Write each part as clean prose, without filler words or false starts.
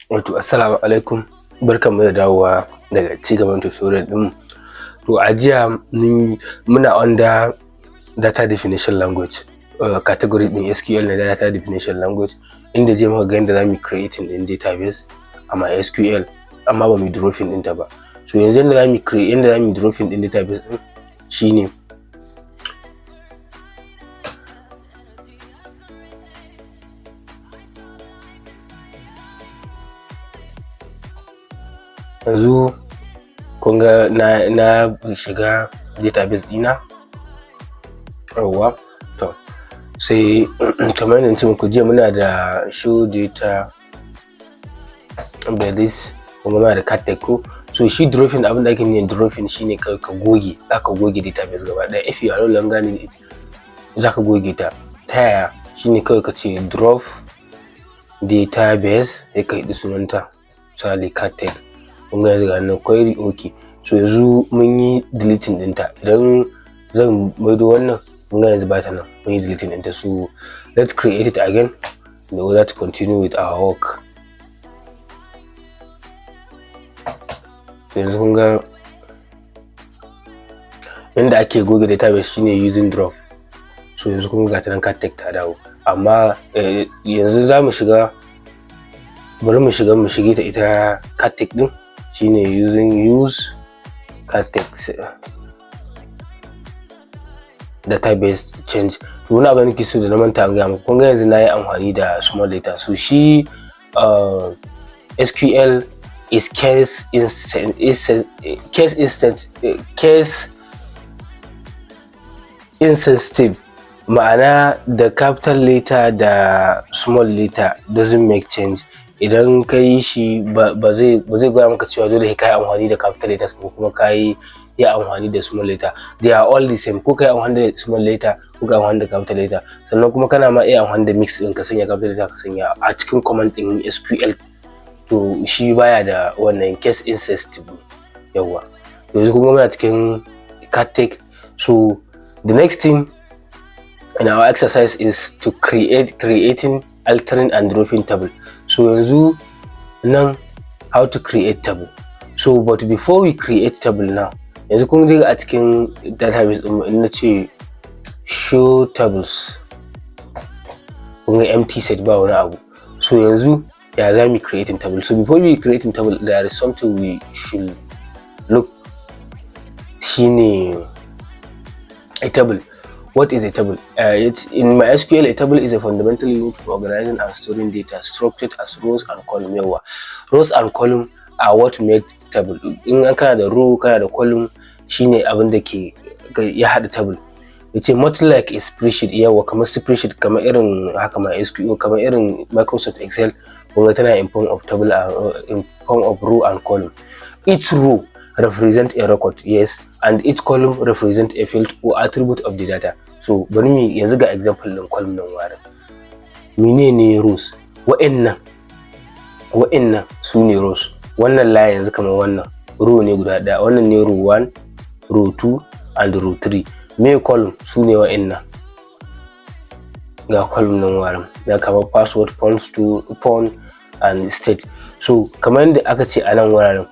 Wato assalamu alaikum, barkanmu da dawowa daga cigaban tutorial ɗinmu. To, a jiya muna under data definition language, category ɗin SQL na data definition language, inda jiya muka ga yadda za mu yi creating ɗin database a MySQL, amma ba mu yi dropping ɗinta ba. So yanzu yadda za mu create, yadda za mu yi dropping ɗin database ɗin shine yanzu kun ga na shiga database ɗina. Yawwa, to sai kamar yadda nace muku jiya, muna da show data base, kuma muna da cat ko. So shi dropping, abin da ake nufi dropping shine ka goge, zaka goge database gaba ɗaya. If you are no longer need it, zaka goge ta. Ta yaya? Shine kawai ka ce drop database, sai ka haɗi sunanta, misali cat. Kun ga yanzu ga nan query, okay. So yanzu mun yi deleting ɗinta. Idan zan maido wannan, kun ga yanzu ba ta nan, mun yi deleting ɗinta. So let's create it again in order to continue with our work. Yanzu kun ga yanda ake goge database shine using drop. So yanzu kun ga ta nan, cat ta dawo. Amma yanzu za mu shiga, bari mu shiga, mu shige ta ita cat ɗin, shine using use cat database change. To, wani abu nake so da na manta an gaya muku, kun ga yanzu na yi amfani da small letter. So shi SQL is case insensitive, ma'ana da capital letter da small letter doesn't make change. Idan ka yi shi, ba zai gaya maka cewa dole ka yi amfani da capital letters ko kuma ka yi amfani da small letter. They are all the same, ko ka yi amfani da small letter ko ka yi amfani da capital letter. Sannan kuma kana ma iya amfani da mix ɗin, ka sanya capital letter, ka sanya a cikin command ɗin SQL. To shi baya da wannan, case insensitive. Yawwa, yanzu kun ga muna cikin cat. So the next thing in our exercise is to create, creating, altering and dropping table. So yanzu nan, how to create table. So but before we create table now, yanzu kun ga a cikin database ɗin, in na ce show tables, kun ga empty set, ba wani abu. So yanzu ya za mu creating table? So before we creating table, there is something we should look, shine a table. What is a table? It's in MySQL, a table is a fundamental unit for organizing and storing data structured as rows and column. Yawa, rows and column are what made table. In an kana da row, kana da column, shine abin da ke ya haɗa table. Yace much like a spreadsheet. Yawa, kamar spreadsheet, kamar irin haka MySQL, kamar irin Microsoft Excel. Kun ga tana in form of table, in form of row and column. Each row represent a record, yes, and each column represent a field or attribute of the data. So bari mu yanzu ga example din column nan warin. Menene rows? Wa'annan su ne rows. Wannan layin yanzu, kamar wannan row ne guda ɗaya, wannan ne row 1, row 2 and row 3. Me column? Su ne wa'annan. Ga column nan warin da kamar password, phone to phone and state. So kamar yadda aka ce a nan wuraren,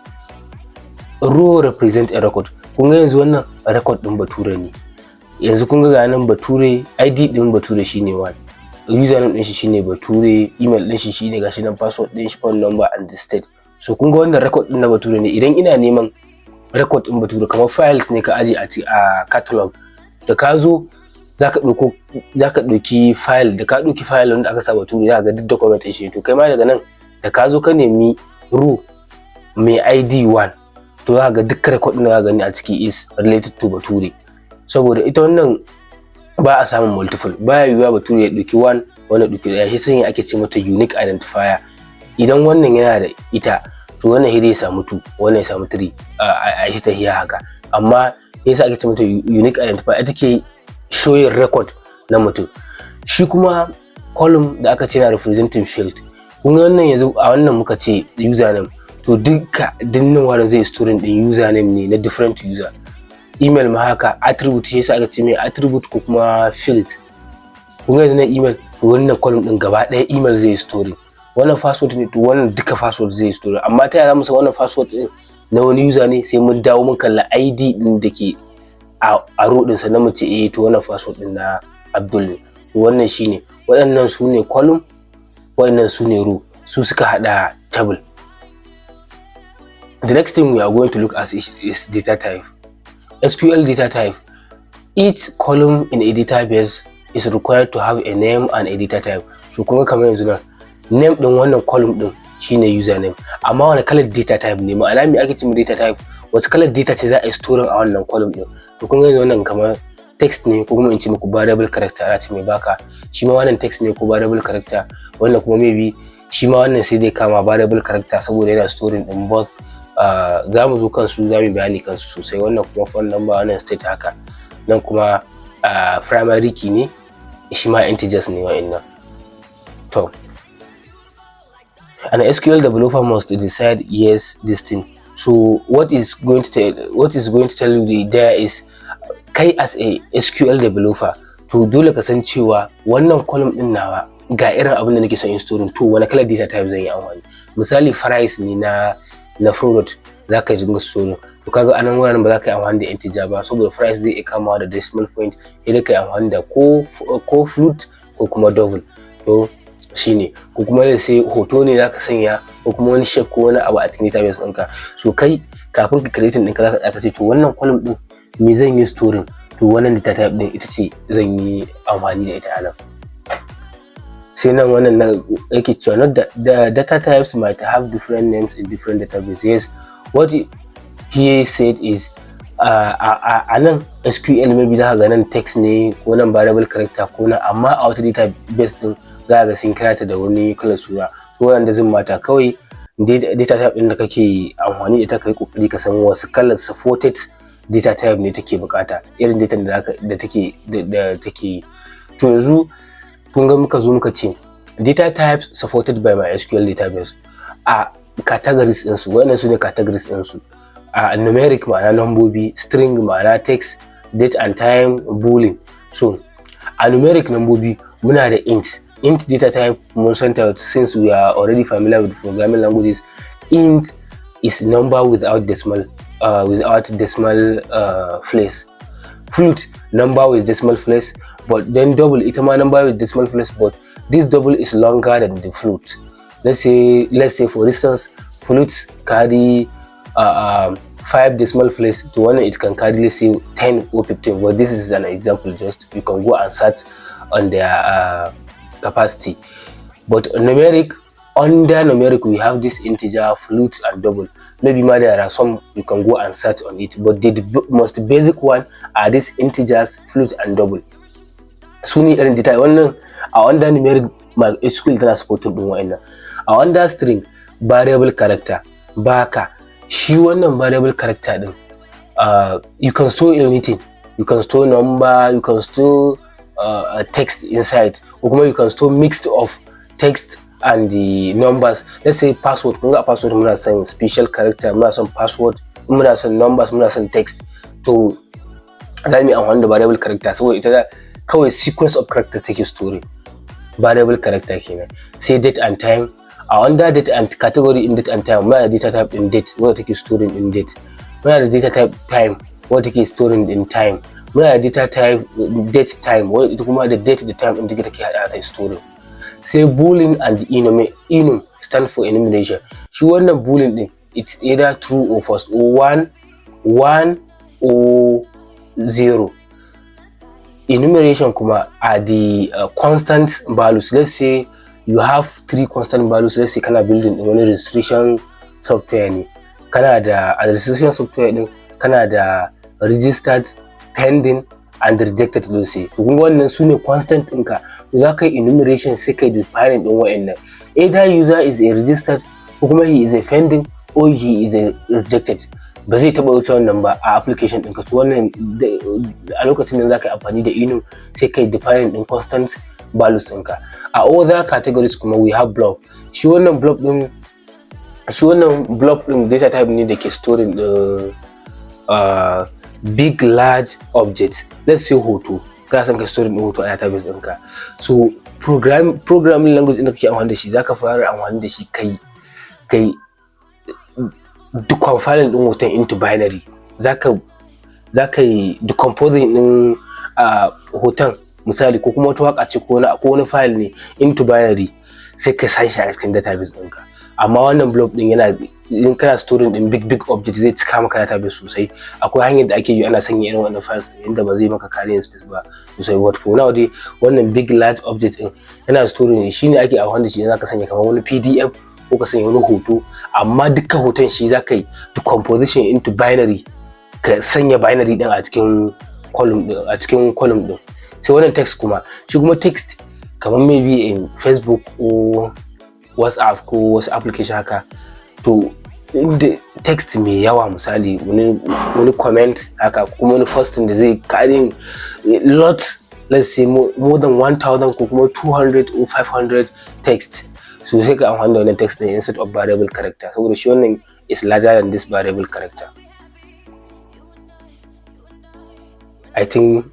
row represent a record. Kun ga yanzu wannan record din Bature ne. Yanzu kun ga nan Bature, ID din Bature shine 1, username din shi shine Bature, email din shi shine gashi nan, password din shi, phone number and the state. So kun ga wannan record din na Bature ne. Idan ina neman record din Bature, kamar files ne ka aje a catalog, da ka zo zaka ɗauko, zaka ɗauki file, da ka ɗauki file wanda aka sa Bature, za ka ga duk document din shi. To kai ma daga nan, da ka zo ka nemi row mai ID 1, to za ka ga duk record din da ka gani a ciki is related to Bature, saboda ita wannan ba a samun multiple. Baya yiwuwa Bature ya ɗauki 1, wannan ɗauki ɗaya. Shi sanya ake ce mata unique identifier. Idan wannan yana da ita, to wannan shi ya samu 2, wannan ya samu 3, a ita tahiya haka. Amma yasa ake ce mata unique identifier, ita ke showing record na mutum. Shi kuma column da aka ce na representing field. Kun ga wannan yanzu, a wannan muka ce username, to duka dinnan wurin zai storing din username ne na different user. Email ma haka, attribute. Shi yasa aka ce mai attribute ko kuma field. Kun ga yanzu na email, to wannan column din gaba ɗaya email zai storing. Wannan password ne. To, wannan duka password zai store. Amma ta yaya zamu san wannan password din na wani user ne? Sai mun dawo mun kalla ID din da ke a row din, sannan mu ce, "Eh, to, wannan password din na Abdul ne." To, wannan shine. Waɗannan su ne column, waɗannan su ne row, su suka hada table. The next thing we are going to look at is data type. SQL data type. Each column in a database is required to have a name and a data type. So kun ga kamar yanzu nan, name din wannan column din shine username, amma wani kalar data type ne? Ma'ana, me ake cewa data type? Wace kalar data ce za a yi storing a wannan column din? To, kun ga yanzu wannan kamar text ne, ko kuma in ce muku variable character, ana ce mai baka. Shi ma wannan text ne ko variable character. Wannan kuma maybe shi ma wannan sai dai kama variable character, saboda yana storing din both. Za mu zo kansu, za mu bayani kansu sosai. Wannan kuma phone number, wannan state haka nan kuma primary key ne, shi ma integers ne wa'annan. To, an SQL developer must decide, yes, this thing. So what is going to tell you there is, kai as a SQL developer, to, dole ka san cewa wannan column din nawa, ga irin abin da nake son in storing, to, wani kalar data type zan yi amfani? Misali, price ne na product za ka dinga storing. To, kaga anan wuraren ba za ka yi amfani da integer ba, saboda price zai iya kamawa da decimal point. Sai dai ka yi amfani da ko float ko kuma double. To, shine. Ko kuma da sai hoto ne zaka sanya, ko kuma wani shape ko wani abu a cikin database ɗinka. So kai kafin ka creating ɗinka, zaka tsaya ka ce, "To, wannan column ɗin me zan yi storing?" To, wannan data type ɗin ita ce zan yi amfani da ita a nan. Sai nan wannan nan yake cewa, not that the data types might have different names in different database. Yes, what he said is, a nan SQL maybe za ka ga nan text ne, ko nan variable character, ko nan, amma a wata database din za ka ga sun kira ta da wani kalar suna. So wannan doesn't matter. Kawai data type din da kake amfani da ita, kai kokari ka san wasu kalar supported data type ne take bukata, irin data da take yi. To, yanzu kun ga muka zo muka ce data types supported by MySQL database a categories ɗinsu. Wannan su ne categories ɗinsu: a numeric, ma'ana nambobi, string, ma'ana text, date and time, boolean. So a numeric, nambobi, muna da int. Int data type mun san ta since we are already familiar with programming languages. Int is number without decimal place. Float, number with decimal place. But then double, ita ma number with decimal place, but this double is longer than the float. Let's say, for instance, float carry 5 decimal place to one, it can carry, let's say, 10 or 15. But this is an example, just you can go and search on their capacity. But numeric, under numeric we have this integer, float and double. Maybe ma there are some, you can go and search on it, but the most basic one are these integers, float and double. Su ne irin data wannan a under numeric MySQL tana supporting din wa'annan. A under string, variable character baka. Shi wannan variable character din, you can store anything. You can store number, you can store text inside, ko kuma you can store mixed of text and the numbers. Let's say password. Kun ga password muna son special character, muna son password, muna son numbers, muna son text. To, za mu yi amfani da variable character, saboda ita kawai sequence of character take storing. Variable character kenan. Sai date and time. A under date and category in date and time, muna da data type in date wanda take storing in date, muna da data type time wanda take storing in time, muna da data type date time wanda ita kuma da date da time din take hada ta storing. Sai boolean and enum. Enum stand for enumeration. Shi wannan boolean din, it's either true or false, or one one or zero. Enumeration kuma are the constant values. Let's say you have three constant values. Let's say kana building din wani registration software ne, kana da a registration software din kana da registered, pending and rejected, let's say. To, kun ga wannan su ne constant ɗinka. To, za ka yi enumeration, sai kai defining din wa'annan: either user is a registered, ko kuma he is a pending, or he is a rejected. Ba zai taɓa wuce wannan ba a application ɗinka. So wannan a lokacin da za ka yi amfani da enum, sai kai defining ɗin constant values ɗinka. A other categories kuma we have blob. Shi wannan blob ɗin data type ne da ke storing ɗin big, large object. Let's say hoto, kana son ka storing ɗin hoto a database ɗinka. So Programming language ɗin da kake amfani da shi, zaka fara amfani da shi kai decompiling ɗin hoton into binary. Zaka yi decomposing ɗin hoton misali, ko kuma wata waka ce ko wani file ne into binary, sai ka sa shi a cikin database ɗinka. Amma wannan blob ɗin yana, in kana storing ɗin big big object, zai cika maka database sosai. Akwai hanyar da ake yi ana sanya irin wannan files inda ba zai maka carrying space ba sosai, but for now dai wannan big large object ɗin yana storing, shine ake amfani da shi idan zaka sanya kamar wani PDF ko ka sanya wani hoto. Amma dukkan hoton shi zaka yi decomposition into binary, ka sanya binary ɗin a cikin column ɗin. Sai wannan text kuma, shi kuma text kamar maybe in Facebook ko WhatsApp ko wasu application haka, to inda text mai yawa, misali wani comment haka, kuma wani posting da zai carrying lot, let's say more than 1000 ko kuma 200 or 500 text, so sai ka amfani da wannan text din instead of variable character, saboda shi wannan is larger than this variable character. I think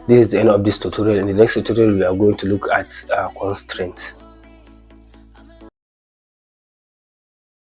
this is the end of this tutorial. In the next tutorial, we are going to look at constraints.